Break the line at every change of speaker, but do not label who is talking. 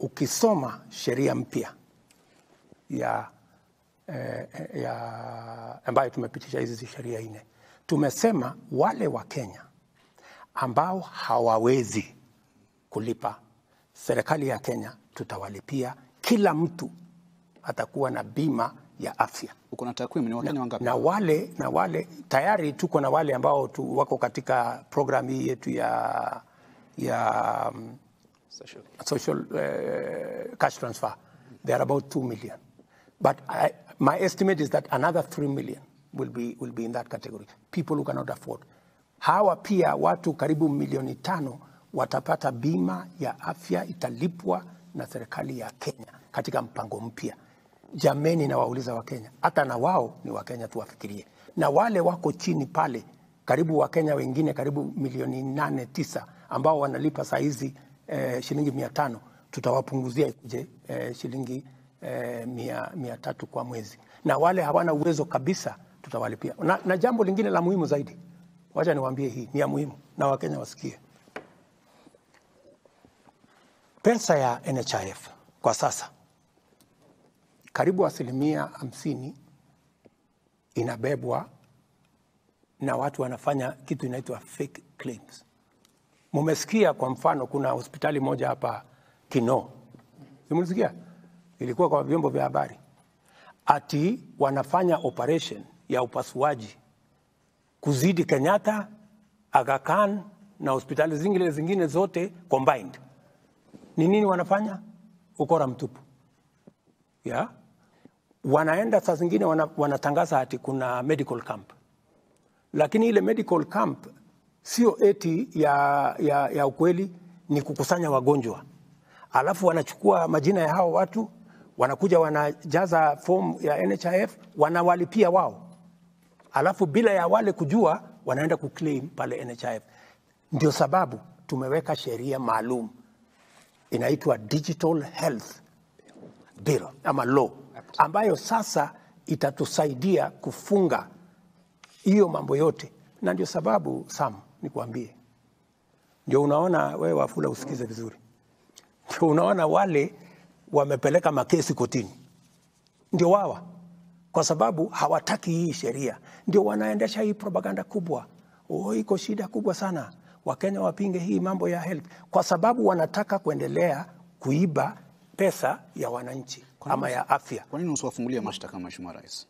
Ukisoma sheria mpya ya ambayo tumepitisha hizi sheria 4, tumesema wale wa Kenya ambao hawawezi kulipa, serikali ya Kenya tutawalipia. Kila mtu atakuwa na bima ya afya.
Uko na takwimu ni Wakenya wangapi?
Na wale tayari tuko na wale ambao wako katika program hii yetu ya social cash transfer. They are about 2 million. But my estimate is that another 3 million will be in that category. People who cannot afford. Hawa pia watu karibu milioni 5 watapata bima ya afya, italipwa na serikali ya Kenya katika mpango mpya. Jameni, na wauliza wa Kenya, hata na wao ni wa Kenya, tuwafikirie. Na wale wako chini pale, karibu wa Kenya wengine karibu milioni 8, 9 ambao wanalipa saa hizi shilingi 500, tutawapunguzia shilingi 300 kwa mwezi. Na wale hawana uwezo kabisa tutawalipia. Na jambo lingine la muhimu zaidi, wacha niwaambie, hii ni ya muhimu na Wakenya wasikie. Pesa ya NHIF kwa sasa karibu 50% inabebwa na watu wanafanya kitu inaitwa fake claims. Mumesikia kwa mfano kuna hospitali moja hapa Kinoo. Mumesikia? Ilikuwa kwa vyombo vya habari. Ati wanafanya operation ya upasuaji kuzidi Kenyatta, Aga Khan na hospitali zingine zote combined. Ni nini wanafanya? Ukora mtupu. Yeah? Wanaenda saa zingine wanatangaza ati kuna medical camp. Lakini ile medical camp sio eti ya ukweli, ni kukusanya wagonjwa. Alafu wanachukua majina ya hao watu, wanakuja wanajaza form ya NHIF, wanawalipia wao. Alafu bila ya wale kujua, wanaenda kuclaim pale NHIF. Ndio sababu tumeweka sheria maalum inaitwa Digital Health Bill ama law, ambayo sasa itatusaidia kufunga hiyo mambo yote. Na ndio sababu Sam, nikuambie, ndio unaona wewe Wafula usikize vizuri, ndio unaona wale wamepeleka makesi kotini, ndio wawa, kwa sababu hawataki hii sheria, ndio wanaendesha hii propaganda kubwa. Oh, iko shida kubwa sana, Wakenya wapinge hii mambo ya health, kwa sababu wanataka kuendelea kuiba pesa ya wananchi ama ya afya.
Kwa nini usiwafungulia mashtaka Mheshimiwa Rais?